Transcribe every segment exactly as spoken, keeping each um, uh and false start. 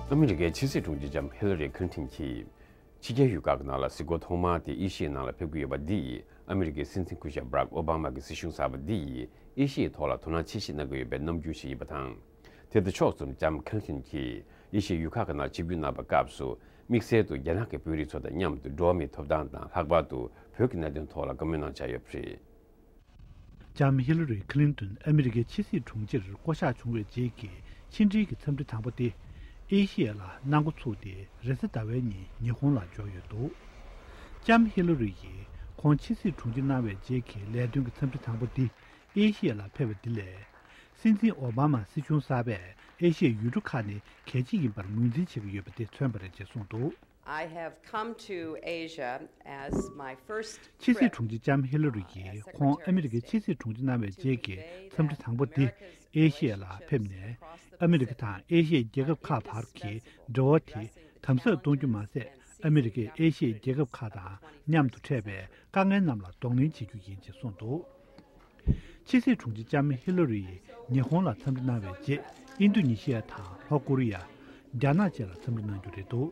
ཨ་མི་རི་ཀའི་ཕྱི་སྲིད་དྲུང་ཆེ་ལྕམ་ཧི་ལ་རི་ཁི་ལིན་ཊོན་གྱིས། ཕྱི་རྒྱལ་ཡུལ་ཁག་གི་ནང་ལ་གཟིགས་སྐོར་ཐོག་མ་དེ་ཨེ་ཤི་ཡའི་ནང་ལ་ཕེབས་ཀྱི་ཡོད་པ་འདི་ཡིས། ཨ་མི་རི་ཀའི་སྲིད་འཛིན་སྐུ་ཞབས་Barack Obama གི་སྲིད་གཞུང་གསར་པ་འདི་ཡིས་ཨེ་ཤི་ཡའི་ཐོག་ལ་དོ་སྣང་ཆེ་བཞེས་གནང་གི་ཡོད་པའི་རྣམ་འགྱུར་ཞིག་ཡིན་པ་དང་། དེ་དང་ཕྱོགས་མཚུངས་ལྕམ་ཁི་ལིན་ཊོན་གྱིས་ཨེ་ཤི་ཡའི་ཡུལ་ཁག་གི་ནང་ཆིབས་བསྒྱུར་གནང་བའི་སྐབས་སུ། དམིགས་བསལ་དུ་རྒྱ་ནག་གི་དཔོན་རིགས་ཚོ་དང་མཉམ་དུ་འགྲོ་བ་མིའི་ཐོབ་ཐང་དང་། ལྷག་པར་དུ་བོད་ཀྱི་གནད་དོན་ཐོག་ལ་བཀའ་མོལ་གནང་འཆར་ཡོད་པ་རེད། ལྕམ་ཧི་ལ་རི་ཁི་ལིན་ཏོན་ཨ་མི་རི་ཀའི་ཕྱི་སྲིད་དྲུང་ཆེར་བསྐོ་གཞག་བྱུང་བའི་རྗེས་ཀྱི་ཕྱི་འབྲེལ་གྱི་འཚམས་འདྲི་དང་པོ་དེ། ཨེ་ཤི་ཡ་ལ་གནང་འགོ་ཚུགས་ཏེ། རེས་གཟའ་ཟླ་བའི་ཉིན་ཉི་ཧོང་ལ་འབྱོར་ཡོད་འདུག་ལྕམ་ཧི་ལ་རི་ཡིས་ཁོང་ཕྱི་སྲིད་དྲུང་ཆེ་གནང་བའི་རྗེས་ཀྱི་ལས་དོན་གྱི་འཚམས་འདྲི་དང་པོ་འདི་ཨེ་ཤི་ཡ་ལ་ཕེབས་པ་འདི་ལས། སྲིད་འཛིན་ཨོ་བྷ་མ་སྲིད་གཞུང་གསར་པས་ཨེ་ཤི་ཡའི་ཡུལ་གྲུ་ཁག་ནི་གལ་ཆེ་ཡིན་པར་ངོས་འཛིན་བྱེད་ཀྱི་ཡོད་པ་དེ་མཚོན་པ་རེད་ཅེས་གསུངས་འདུག I have come to Asia as my first ཕྱི་སྲིད་དྲུང་ཆེ་ལྕམ་ཧི་ལ་རི་ཡིས་ཁོང་ཨ་མི་རི་ཀའི་ཕྱི་སྲིད་དྲུང་ཆེ་གནང་བའི་རྗེས་ཀྱི་འཚམས་འདྲི་དང་པོ་འདི་ཨེ་ཤི་ཡ་ལ་ཕེབས་ནས། ཨ་མི་རི་ཀ་དང་ཨེ་ཤི་ཡའི་རྒྱལ་ཁབ་ཁག་བར་གྱི་འབྲེལ་བ་དེ་དམ་ཟབ་གཏོང་རྒྱུ་མ་ཟད། ཨ་མི་རི་ཀས་ཨེ་ཤི་ཡའི་རྒྱལ་ཁབ་ཁག་དང་མཉམ་དུ་འཕྲད་པའི་དཀའ་ངལ་རྣམས་ལ་གདོང་ལེན་བྱེད་རྒྱུ་ཡིན་ཅེས་གསུངས་འདུག་ཕྱི་སྲིད་དྲུང་ཆེ་ལྕམ་ཧི་ལ་རི་ཡིས་ཉི་ཧོང་ལ་འཚམས་འདྲི་གནང་བའི་རྗེས། ཨིན་རྡུ་ནི་ཤི་ཡ་དང་ལྷོ་ཀོ་རི་ཡ། རྒྱ་ནག་བཅས་ལ་འཚམས་འདྲི་གནང་རྒྱུ་རེད་འདུག་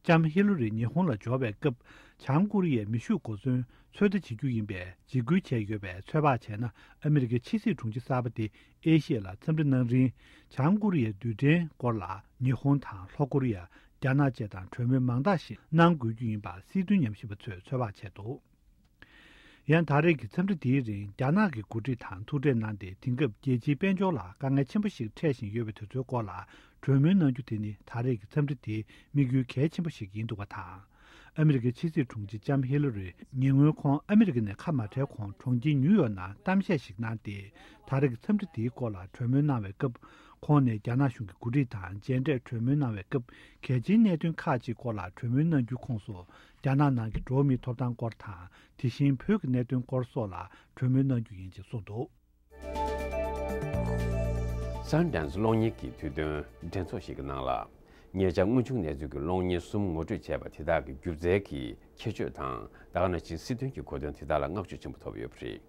ལྕམ་ཧི་ལ་རི་ཉི་ཧོང་ལ་འབྱོར་བའི་སྐབས། བྱང་ཀོ་རི་ཡའི་མེ་ཤུགས་གོ་མཚོན་ཚོད་ལྟ་བྱེད་རྒྱུ་ཡིན་པའི་འཇིགས་སྐུལ་བྱས་ཡོད་པས། ཚོད་དཔག་བྱས་ན། ཨ་མི་རི་ཀའི་ཕྱི་སྲིད་དྲུང་ཆེ་གསར་པ་དེ་ཨེ་ཤི་ཡ་ལ་འཚམས་འདྲི་གནང་རིང་། བྱང་ཀོ་རི་ཡའི་རྡུལ་ཕྲན་སྐོར་ལ་ཉི་ཧོང་དང་ལྷོ་ཀོ་རི་ཡ། རྒྱ་ནག་བཅས་དང་གྲོས་མོལ་མང་དག་ཞིག་གནང་དགོས་རྒྱུ་ཡིན་པ་སྲིད་དོན་ཉམས་ཞིབ་པ་ཚོས་ཚོད་དཔག་བྱས་འདུག་ཡང་ད་རེས་ཀྱི་འཚམས་འདྲི་དེའི་རིང་རྒྱ་ནག་གི་འགོ་ཁྲིད་དང་ཐུག་འཕྲད་གནང་སྟེ། དེང་སྐབས་རྒྱལ་སྤྱིའི་དཔལ་འབྱོར་ལ་དཀའ་ངལ་ཆེན་པོ་ཞིག་འཕྲད་བཞིན་ཡོད་པའི་དེ་ཚོའི་སྐོར་ལ་གྲོས་མོལ་གནང་རྒྱུ་དེ་ནི་ད་རེས་ཀྱི་འཚམས་འདྲི་དེའི་དམིགས་ཡུལ་གལ་ཆེན་པོ་ཞིག་ཡིན་འདུག་པ་དང་། ཨ་མི་རི་ཀའི་ཕྱི་སྲིད་དྲུང་ཆེ་ལྕམ་ཧི་ལ་རི་ཉེ་སྔོན་ཁོང་ཨ་མི་རི་ཀ་ནས་ཁ་མ་བྲལ་གོང་གྲོང་ཁྱེར་ཉིའུ་ཡོག་ནང་གཏམ་བཤད་ཞིག་གནང་སྟེ། ད་རེས་ཀྱི་འཚམས་འདྲི་དེའི་སྐོར་ལ་གྲོས་མོལ་གནང་བའི་སྐབས། ཁོང་ནས་རྒྱ་ནག་གཞུང་གི་འགོ་ཁྲིད་དང་མཇལ་འཕྲད་གྲོས་མོལ་གནང་བའི་སྐབས། གལ་ཆེའི་གནད་དོན་ཁག་ཅིག་སྐོར་ལ་གྲོས་མོལ་གནང་རྒྱུའི་ཁོངས་སུ། རྒྱ་ནག་ནང་གི་འགྲོ་བ་མིའི་ཐོབ་ཐང་སྐོར་དང་། དེ་བཞིན་བོད་ཀྱི་གནད་དོན་སྐོར་སོགས་ལ་གྲོས་མོལ་གནང་རྒྱུ་ཡིན་ཅེས་གསུངས་འདུག Sundance གློག་བརྙན་གྱི་དུས་སྟོན་འགྲན་ཚོགས་ཤིག་གི་ནང་ལ། ཉེ་ཆར་དངོས་བྱུང་གནས་ཚུལ་གྱི་གློག་བརྙན་གསུམ་ངོ་སྤྲོད་བྱས་པ་དེ་དག་གི་སྒྱུ་རྩལ་གྱི་ཁྱད་ཆོས་དང་། ད་ག་ནང་བཞིན་སྲིད་དོན་གྱི་གོ་དོན་དེ་དག་ལ་བསྔགས་བརྗོད་ཆེན་པོ་ཐོབ་ཡོད་པ་རེད།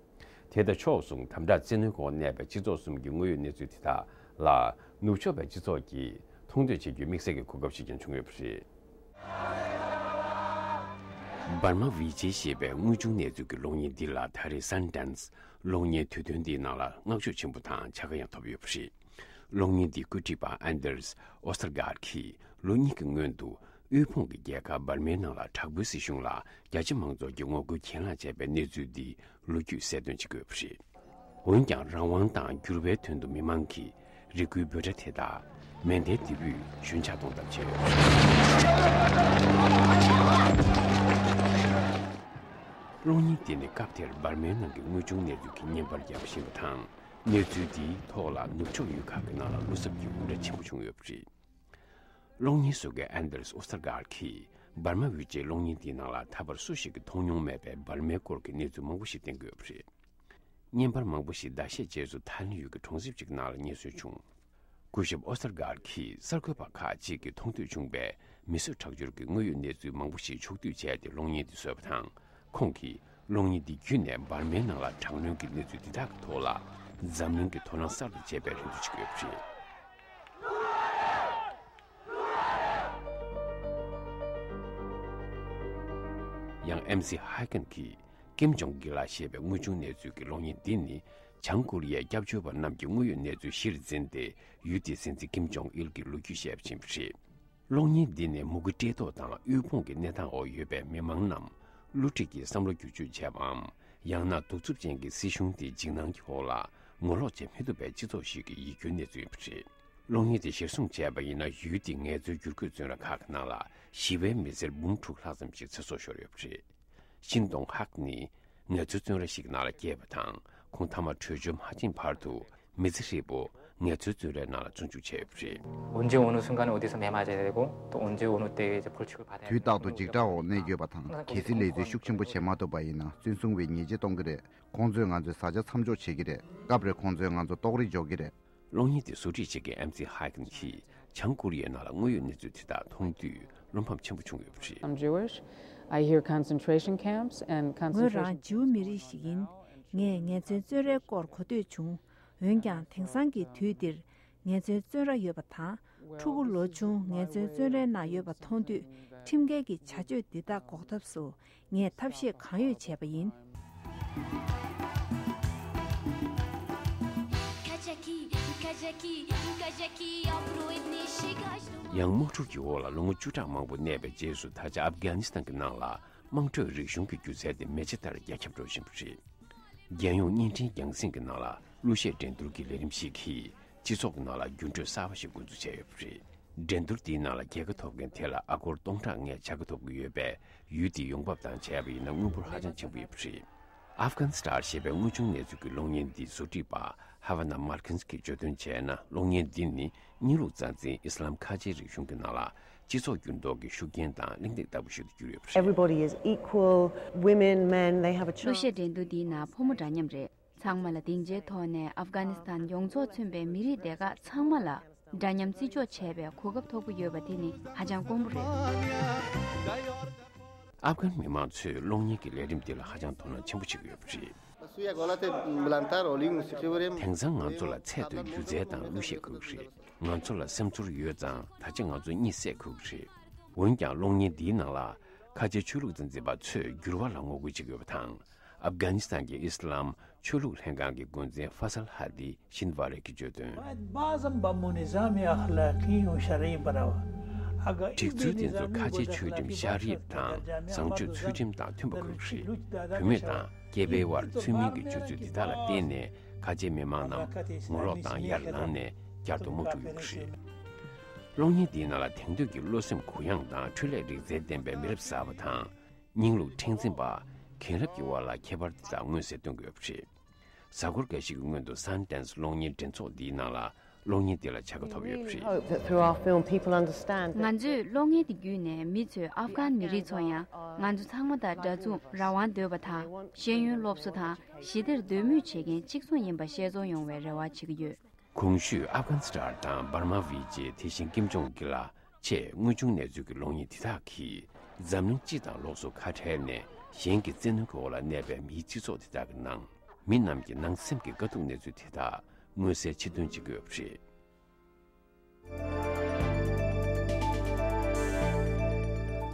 དེ་དང་ཕྱོགས་མཚུངས་དམ་དྲག་བཙན་གནོན་འོག་གནས་པའི་སྤྱི་ཚོགས་གསུམ་གྱི་དངོས་ཡོད་གནས་ཚུལ་དེ་དག་ལ་ནུབ་ཕྱོགས་པའི་སྤྱི་ཚོགས་ཀྱིས་མཐོང་ཐོས་བྱེད་རྒྱུའི་དམིགས་བསལ་གྱི་གོ་སྐབས་ཤིག་ཀྱང་བྱུང་ཡོད་པ་རེད། འབར་མ་བི་ཇེ་ཞེས་པའི་དངོས་བྱུང་གནས་ཚུལ་གྱི་གློག་བརྙན་འདི་ལ་ད་རེས་Sundance གློག་བརྙན་དུས་སྟོན་འདིའི་ནང་ལ་བསྔགས་བརྗོད་ཆེན་པོ་དང་བྱ་དགའ་ཡང་ཐོབ་ཡོད་པ་རེད། གློག་བརྙན་འདིའི་བཀོད་སྒྲིག་པ་Anders Ostergaard གྱིས་ལོ་གཉིས་ཀྱི་སྔོན་དུ་དབུལ་ཕོངས་ཀྱི་རྒྱལ་ཁབ་འབར་མའི་ནང་ལ་དྲག་པོའི་སྲིད་གཞུང་ལ་རྒྱ་ཆེ་མང་ཚོགས་ཀྱིས་ངོ་རྒོལ་གྱེན་ལངས་བྱས་པའི་གནས་ཚུལ་འདི་ལོ་རྒྱུས་གསལ་སྟོན་བྱེད་དགོས་པ་རེད། འོན་ཀྱང་རང་དབང་དང་འགྱུར་བའི་དོན་དུ་མི་མང་གིས་རེ་སྐུལ་འབོད་སྒྲ་དེ་དག་མེ་མདའི་ལྡེ་དབུས་ཞོན་ཆག་གཏོང་ཐབས་བྱས་ཡོད་པ་རེད། གློག་བརྙན་དེ་ནི་སྐབས་དེར་འབར་མའི་ནང་གི་དངོས་བྱུང་གནས་ཚུལ་གྱི་བརྙན་པར་བརྒྱབ་བཞིན་པ་དང་། གནས་ཚུལ་འདིའི་ཐོག་ལ་ནུབ་ཕྱོགས་ཡུལ་ཁག་གི་ནང་ལ་བློ་འཚབ་ཀྱི་འུར་སྒྲ་ཆེན་པོ་བྱུང་ཡོད་པ་རེད། གློག་བརྙན་བཟོ་མཁན་Anders Ostergaard གྱིས་འབར་མ་བི་ཇེ་གློག་བརྙན་འདིའི་ནང་ལ་ད་བར་སུ་ཞིག་གིས་མཐོང་མྱོང་མེད་པའི་འབར་མའི་སྐོར་གྱི་གནས་ཚུལ་མང་པོ་ཞིག་བསྟན་གྱི་ཡོད་པ་རེད། བརྙན་པར་མང་པོ་ཞིག་ཟླ་ཤས་རྗེས་སུ་ཐའི་ལན་ཡུལ་གྱི་གྲོང་གསེབ་ཅིག་ནང་ལ་རྙེད་སོན་བྱུང་། སྐུ་ཞབས་Ostergaard གྱིས་གསར་འགོད་པ་ཁག་ཅིག་གིས་མཐོང་ཐོས་བྱུང་བའི་མི་གསོད་ཁྲག་སྦྱོར་གྱི་དངོས་ཡོད་གནས་ཚུལ་མང་པོ་ཞིག་ཕྱོགས་བསྡུས་བྱས་ཏེ་གློག་བརྙན་འདི་བཟོས་པ་དང་། ཁོང་གིས་གློག་བརྙན་འདི་བརྒྱུད་ནས་འབར་མའི་ནང་ལ་དྲག་གནོན་གྱི་གནས་ཚུལ་འདི་དག་གི་ཐོག་ལ་འཛམ་གླིང་གི་དོ་སྣང་གསར་དུ་བྱེད་པའི་རེ་འདུན་བྱེད་ཀྱི་ཡོད་པ་རེད། ཡང་ཨེམ་སི་ཧའེ་ཀན་གྱིས་ཀིམ་ཇོང་གིལ་ཞེས་པའི་དངོས་བྱུང་གནས་ཚུལ་གྱི་གློག་བརྙན་འདི་ནི་བྱང་ཀོ་རི་ཡའི་སྐྱབས་བཅོལ་བ་རྣམས་ཀྱི་དངོས་ཡོད་གནས་ཚུལ་གཞིར་འཛིན་ཏེ་ཡུལ་དེའི་སྲིད་འཛིན་ཀིམ་ཇོང་ཨིལ་གྱི་ལོ་རྒྱུས་བཤད་པ་ཡིན་པ་རེད། གློག་བརྙན་འདི་ནི་མུ་གེ་བཀྲེས་ལྟོགས་དང་དབུལ་ཕོངས་ཀྱི་གནས་སྟངས་འོག་ཡོད་པའི་མི་མང་རྣམས་བསླུ་བྲིད་ཀྱིས་བསམ་བློ་བསྒྱུར་བཅོས་བྱས་པའམ། ཡང་ན་གདུག་རྩུབ་ཅན་གྱི་སྲིད་གཞུང་དེའི་འཇིགས་སྣང་གི་འོག་ལ་ངོ་ལོག་བྱེད་མི་ཐུབ་པའི་སྤྱི་ཚོགས་ཤིག་གི་ཡིད་སྐྱོའི་གནས་ཚུལ་ཡིན་པ་རེད། གློག་བརྙན་དེ་གཞིར་བཟུང་བྱས་པ་ཡིན་ན། ཡུལ་དེའི་ངལ་རྩོལ་བསྒྱུར་བཀོད་བཙོན་ར་ཁག་གི་ནང་ལ་ཞི་བའི་མི་སེར་འབུམ་དྲུག་ལྷག་ཙམ་ཞིག་ཚེ་སྲོག་ཤོར་ཡོད་པ་རེད། ཤིན་ཏོང་ཧག་ནི་ངལ་རྩོལ་བཙོན་ར་ཞིག་གི་ནང་ལ་སྐྱེས་པ་དང་། ཁོང་མཐའ་མ་བྲོས་བྱོལ་མ་ཕྱིན་བར་དུ་མི་ཚེ་ཧྲིལ་པོ་ངལ་རྩོལ་བཙོན་རའི་ནང་ལ་བཙོན་འཇུག་བྱས་ཡོད་པ་རེད། 언제 어느 순간에 어디서 매맞아야 되고 또 언제 어느 때에 이제 벌칙을 받아야 དུས་རྟག་ཏུ་འཇིགས་སྐྲག་འོག་གནས་ཡོད་པ་དང་། གལ་སྲིད་ལས་འཛོལ་ཤུགས་ཆེན་པོ་བྱེད་མ་ཐུབ་པ་ཡིན་ན་བཙོན་སྲུང་བས་ཉེས་ཆད་གཏོང་གི་རེད། ཁོང་ཚོས་ང་ཚོའི་བཟའ་བཅའ་མཚམས་འཇོག་བྱེད་ཀྱི་རེད། སྐབས་རེ་ཁོང་ཚོས་ང་ཚོ་ལྟོགས་རི་འཇོག་གི་རེད། གློག་བརྙན་དེ་བཟོ་སྒྲིག་བྱེད་མཁན་ཨེམ་སི་ཧའེ་ཀན་གྱིས་བྱང་ཀོ་རི་ཡའི་ནང་ལ་དངོས་ཡོད་གནས་ཚུལ་དེ་དག་མཐོང་དུས་བློ་ཕམ་ཆེན་པོ་བྱུང་ཡོད་པ་རེད། I'm Jewish. I hear concentration camps and ངོས་རང་concentration ཇིའུ་མི་རིགས་ཤིག་ཡིན། ངས་ངལ་རྩོལ་བཙོན་རའི་སྐོར་གོ་ཐོས་བྱུང་། འོན་ཀྱང་དེང་སང་གི་དུས་འདིར་ངལ་རྩོལ་བཙོན་ར་ཡོད་པ་དང་ ཕྲུ་གུ་ལོ་ཆུང་ངལ་རྩོལ་བཙོན་རའི་ནང་ཡོད་པ་མཐོང་དུས། ཁྲིམས་འགལ་གྱི་བྱ་སྤྱོད་འདི་དག་འགོག་ཐབས་སུ་ངས་ཐབས་ཤེས་གང་ཡོད་བྱས་པ་ཡིན། ཡང་དམག་འཁྲུག་གི་འོག་ལ་ལོ་ངོ་བཅུ་ཕྲག་མང་པོ་གནས་པའི་རྗེས་སུ། ད་ཆ་ཨབ་གྷ་ནི་སི་ཐན་གྱི་ནང་ལ་དམངས་ཁྲོད་རིག་གཞུང་གི་སྒྱུ་རྩལ་དེ་མེ་ལྕེ་ལྟར་རྒྱ་ཁྱབ་འགྲོ་བཞིན་པ་རེད། རྒྱལ་ཡོངས་བརྙན་འཕྲིན་རྒྱང་སྲིང་གི་ནང་ལ་གླུ་གཞས་འགྲན་བསྡུར་གྱི་ལས་རིམ་ཞིག་གིས་སྤྱི་ཚོགས་ཀྱི་ནང་ལ་འགྱུར་འགྲོས་གསར་པ་ཞིག་འགོ་འཛུགས་བྱས་ཡོད་པ་རེད། འགྲན་བསྡུར་འདིའི་ནང་ལ་རྒྱལ་ཁ་ཐོབ་མཁན་དེ་ལ་ཨ་སྒོར་སྟོང་ཕྲག་ལྔ་བྱ་དགའ་ཐོབ་ཀྱི་ཡོད་པས། ཡུལ་དེའི་ཡོང་འབབ་དང་བྱས་པ་ཡིན་ན་དངུལ་འབོར་ཧ་ཅང་ཆེན་པོ་ཡོད་པ་རེད། ཨབ་གྷ་ནི་སི་ཐན་ཞེས་པའི་དངོས་བྱུང་གནས་ཚུལ་གྱི་གློག་བརྙན་འདི་བཟོ་སྒྲིག་པ་ཧ་ཝ་ན་མར་ཁན་གྱིས་བརྗོད་དོན་བྱས་ན། གློག་བརྙན་འདི་ནི་དངོས་ལུགས་རྩ་འཛིན་ཨི་སི་ལམ་ཁ་ཆེའི་རིག་གཞུང་གི་ནང་ལ་སྤྱི་ཚོགས་འགྱུར་ལྡོག་གི་ཤུགས་རྐྱེན་དང་གླེང་སྟེགས་ལྟ་བུ་ཞིག་ཏུ་གྱུར་ཡོད་པ་རེད། Everybody is equal. Women, men, they have a chance. གླུ་གཞས་འགྲན་བསྡུར་འདིའི་ནང་ཕོ་མོ་འདྲ་མཉམ་རེད། ཚང་མ་ལ་སྡིངས་ཆའི་ཐོག་ནས་ཨབ་གྷ་ནི་སི་ཐན་ཡོངས་རྫོགས་མཚོན་པའི་མི་རིགས་སྡེ་ཁག་ཚང་མ་ལ་འདྲ་མཉམ་བརྩི་འཇོག་བྱས་པའི་གོ་སྐབས་ཐོབ་ཀྱི་ཡོད་པ་དེ་ནི་ཧ་ཅང་དཀོན་པོ་རེད། ཨབ་གྷན་མི་མང་ཚོས་གློག་བརྙན་གྱི་ལས་རིམ་འདི་ལ་ཧ་ཅང་དོ་སྣང་ཆེན་པོ་བྱེད་ཀྱི་ཡོད་པ་རེད། དེང་སང་ང་ཚོ་ལ་ཚད་མཐོའི་སྒྱུ་རྩལ་དང་གླུ་གཞས་དགོས་ཀྱི་རེད། ང་ཚོ་ལ་སེམས་ཚོར་ཡོད་ཙང་། ད་ཆ་ང་ཚོ་གཉིད་སད་དགོས་ཀྱི་རེད། འོན་ཀྱང་གློག་བརྙན་འདིའི་ནང་ལ་ཁ་ཆེ་ཆོས་ལུགས་རྩ་འཛིན་པ་ཚོས་འགྱུར་བ་ལ་ངོ་རྒོལ་བྱེད་ཀྱི་ཡོད་པ་དང་། ཨབ་གྷ་ནི་སི་ཐན་གྱི་ཨི་སི་ལམ་ཆོས་ལུགས་ལྷན་ཁང་གི་འགོ་འཛིན་ཧྥ་སལ་ཧ་དི་ཤིན་ཝ་རེ་གིས་བརྗོད་དོན། باید بعضاً با منظم اخلاقی و شرعی برود. اگر این སྒྲིག་འཛུགས་དེ་ཚོ་ཁ་ཆེ་ཆོས་ཁྲིམས་ཤ་རིབ་དང་བཟང་སྤྱོད་ཚུལ་ཁྲིམས་དང་མཐུན་པ་དགོས་ཀྱི་རེད། བུད་མེད་དང་སྐྱེས་པའི་དབར་ཚུལ་མིན་གྱི་སྤྱོད་ཚུལ་འདི་དག་ལ་བརྟེན་ནས་ཁ་ཆེ་མི་མང་རྣམས་ངོ་ལོག་དང་ཡར་ལངས་ནས་བསྐྱར་དུ་དམག་འཁྲུག་ཡོང་གི་རེད། གློག་བརྙན་འདིའི་ནང་ལ་དེང་དུས་ཀྱི་བློ་སེམས་གུ་ཡངས་དང་འཕྲུལ་ལས་རིག་རྩལ་ལྡན་པའི་མི་རབས་གསར་པ་དང་། རྙིང་ལུགས་མཁྲེགས་འཛིན་པ། མཁན་རབས་ཀྱི་དབར་ལ་ཁྱད་པར་དེ་དག་མངོན་གསལ་སྟོན་གྱི་ཡོད་པ་རེད། གཟའ་འཁོར་འགའ་ཞིག་གི་སྔོན་དུ་Sundance གློག་བརྙན་འགྲན་ཚོགས་འདིའི་ནང་ལ་གློག་བརྙན་འདི་ལ་བྱ་དགའ་ཐོབ་ཡོད་པ་རེད། Hope that through our film people understand that ང་ཚོས་གློག་བརྙན་དེ་བརྒྱུད་ནས་མི་ཚོས་ཨབ་གྷན་མི་རིགས་ཚོ་ཡང་ང་ཚོ་ཚང་མ་དང་འདྲ་མཚུངས་རང་དབང་འདོད་པ་དང་། ཤེས་ཡོན་སློབ་གསོ་དང་ཞི་བདེར་འདོད་མོས་བྱེད་མཁན་གཅིག་མཚུངས་ཡིན་པ་ཤེས་ཚོར་ཡོང་བའི་རེ་བ་བྱེད་ཀྱི་ཡོད། གོང་ཞུས་ཨབ་གྷན་སི་ཐན་དང་འབར་མ་བི་ཇེ། དེ་བཞིན་ཀིམ་ཇོང་གི་ལ་ཆེས་དངོས་བྱུང་གནས་ཚུལ་གྱི་གློག་བརྙན་དེ་དག་གིས་འཛམ་གླིང་སྤྱི་དང་ལོགས་སུ་ཁ་བྲལ་ནས་གཞན་གྱི་བཙན་གནོན་གྱི་འོག་ལ་གནས་པའི་མིའི་སྤྱི་ཚོགས་དེ་དག་གི་ནང་མི་རྣམས་ཀྱི་ནང་སེམས་ཀྱི་དཀའ་སྡུག་གནས་ཚུལ་དེ་དག་མངོན་གསལ་ཕྱིར་འདོན་བྱེད་ཀྱི་ཡོད་པ་རེད།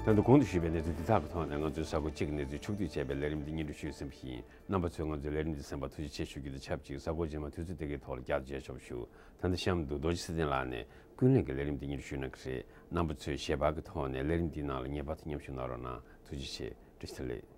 ད་དུང་གོང་དུ་ཞུས་པའི་གནས་ཚུལ་དེ་དག་གི་ཐོག་ནས་ང་ཚོའི་གཟའ་འཁོར་གཅིག་གི་གནས་ཚུལ་ཕྱོགས་བསྡུས་བྱས་པའི་ལས་རིམ་འདི་སྙན་སྒྲོན་ཞུས་ཟིན་པ་ཡིན། རྣམ་པ་ཚོས་ང་ཚོའི་ལས་རིམ་འདི་གསན་པར་ཐུགས་རྗེ་ཆེ་ཞུ་རྒྱུ་དང་ཆབས་ཅིག་གཟའ་འཁོར་རྗེས་མ་དུས་ཚོད་དེ་གའི་ཐོག་ལ་བསྐྱར་དུ་མཇལ་ཆོག་པ་ཞུ། ད་ལྟ་གཤམ་དུ་རྡོ་རྗེ་ཚེ་བརྟན་ལགས་ནས་ཀུན་གླེང་གི་ལས་རིམ་འདི་སྙན་སྒྲོན་ཞུ་གནང་གི་རེད། རྣམ་པ་ཚོས་ཞལ་པར་གྱི་ཐོག་ནས་ལས་རིམ་འདིའི་ནང་ལ་ངེས་པར་དུ་མཉམ་ཞུགས་གནང་རོགས་གནང་། ཐུགས་རྗེ་ཆེ། བཀྲ་ཤིས་བདེ་ལེགས།